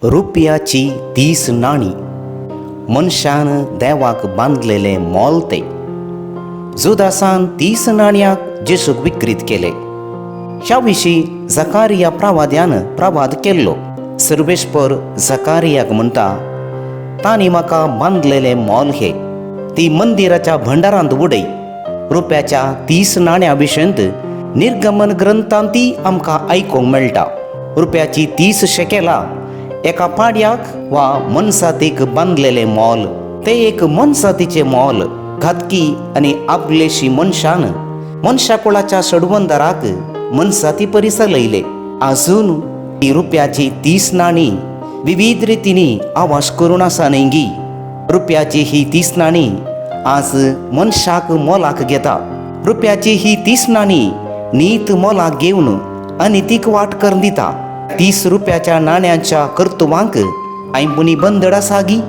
रुपयाची 30 नाणी मनशान देवाक बांदलेलें मोल तें. जुदासान 30 नाणयाक जेजूक विक्रीत केले. ह्या विशीं जकारिया प्रवाद्यान प्रवाद केल्लो. सर्वेस्पर जकारियाक म्हणटा, तांणी म्हाका बांदलेलें मोल हे, ती मंदिराच्या भंडारांत उडय. रुपयाच्या 30 नाण्या विशयंत निर्गमन ग्रंथांत आमकां आयकूंक मेळटा. रुपयाची 30 शेकेलां एका पाड्याक वा मनसातीक बांदलेलें मोल ते एक मनसातीचें मोल. घातकी आनी आपलेशी मनशान मनशाकुळाच्या सडवंदराक मनसाती परी चलयले. आजून ही रुपयाची 30 नाणी विविध रितींनी आवाज करून आसा न्ही गी? रुपयाची ही 30 नाणी आज मनशाक मोलाक घेता. रुपयाची ही 30 नाणी नीत मोलाक घेवन अनितीक वाट करून दिता. 30 रुपयाच्या नाण्यांच्या कर्तुवांक आयपुणी बंदड आसा गी?